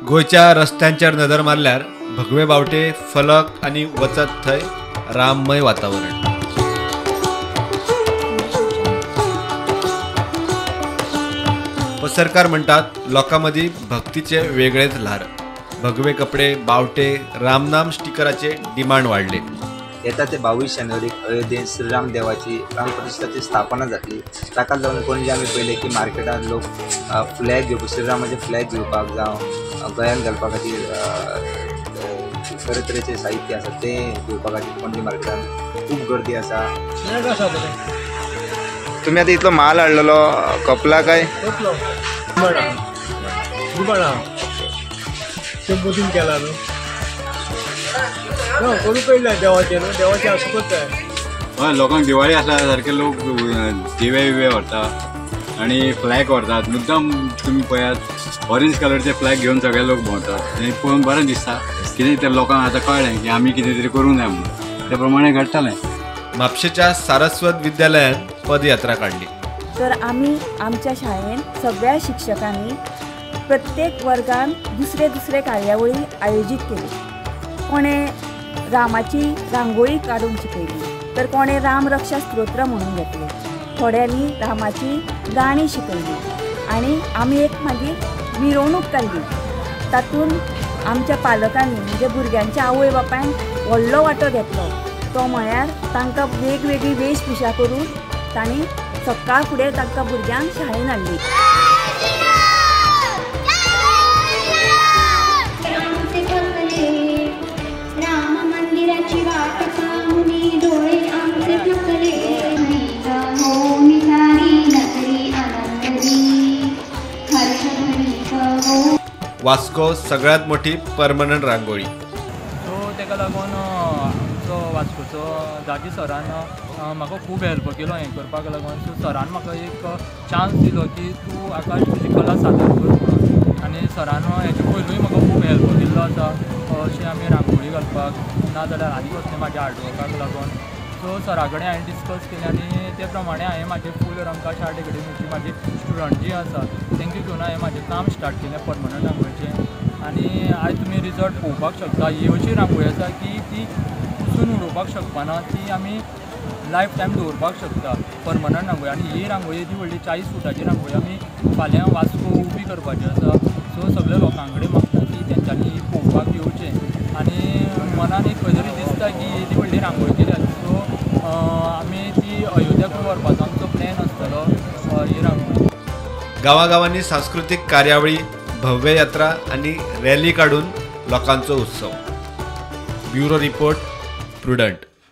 गोंयच्या रस्त्यांचेर नदर मारल्यार भगवे बावटे, फलक आनी वचत थंय राममय वातावरण. पसरकार म्हणटात लोकां मदीं भक्तीचे वेगळेच ल्हार. भगवे कपडे, बावटे, रामनाम स्टिकराचे डिमांड वाडले. येता ते 22 जानेवारीक अयोध्येत श्रीराम देवाची प्राणप्रतिष्ठाची स्थापना जातली. ताका लागून पणजे आमी पळयलें की मार्केटात लोक फ्लॅग घेवपाक, श्रीरामाचे फ्लॅग घेवपाक जावं गोंयांत घालपा खातीर तरेतरेचे साहित्य आसा तें घेवपा खातीर पणजे मार्केटान खूब गर्दी आसा. तुमी आतां इतलो माल हाडलेलो कपला काय? केला न्हू करूं पडलें देवाचें न्हू, देवाचें आसपाक जाय. हय, लोकांक दिवाळी आसल्या सारके लोक दिवे बिवे व्हरता आनी फ्लॅग व्हरतात. मुद्दाम तुमी पळयात ऑरेंज कलरचे फ्लॅग घेवन सगळे लोक भोंवतात. हें पळोवन बरें दिसता. कितें तर लोकांक आतां कळ्ळें की आमी कितें तरी करूंक जाय म्हणून, ते प्रमाणे घडटलें. म्हापशेच्या सारस्वत विद्यालयान पदयात्रा काडली. तर आमी आमच्या शाळेन सगळ्या शिक्षकांनी प्रत्येक वर्गान दुसरे दुसरे कार्यावळी आयोजीत केली. कोणें रामाची रांगोळी काडूंक शिकयली तर कोणें राम रक्षा स्तोत्र म्हणून घेतलें, थोड्यांनी रामाची गाणी शिकयली आनी आमी एक मागीर मिरवणूक काडली. तातूंत आमच्या पालकांनी म्हणजे भुरग्यांच्या आवय बापायन व्हडलो वांटो घेतलो. तो म्हळ्यार तांकां वेगवेगळी वेशभुशा करून तांणी सकाळ फुडें तांकां भुरग्यांक शाळेन हाडली. वास्को सगळ्यात मोठी परमनंट रांगोळी. सो ताका लागून आमचो वास्कोचो जागी सरान म्हाका खूब हेल्प केलो हें करपाक लागून. सो सरान म्हाका एक चान्स दिलो की तूं आकाश तुजी कला सादर कर म्हणून. आनी सरान हेजे पयलूय म्हाका खूब हेल्प केल्लो आसा अशें आमी रांगोळी घालपाक ना जाल्यार आनी कसलें म्हाज्या हार्डवर्काक लागून. सो सरा कडेन हांवें डिस्कस केलें आनी ते प्रमाणे हांवें म्हाजें फूल रंगकाश आर्ट एकेडमीची म्हाजी स्टुडंट जी आसा तांकां घेवन हांवें म्हाजें काम स्टार्ट केलें परमनंट रांगोळीचें. आनी आयज तुमी रिजल्ट पळोवपाक शकता. ही अशी रांगोळी आसा की ती पुसून उडोवपाक शकपाना, ती आमी लायफ टायम दवरपाक शकता परमनंट रांगोळी. आनी ही रांगोळी ती व्हडली 40 फुटाची रांगोळी आमी फाल्यां वास्को उबी करपाची आसा. सो सगल्या लोकां कडेन मागता की तेंच्यांनी ही पळोवपाक येवचें आनी मनान एक खंय तरी दिसता की येदी व्हडली रांगोळी केल्या. सो आमी ती अयोध्याक व्हरपाचो आमचो प्लॅन आसतलो ही रांगोळी. गांवागांवांनी सांस्कृतीक कार्यावळी, भव्य यात्रा आनी रॅली काडून लोकांचो उत्सव. Bureau report, Prudent.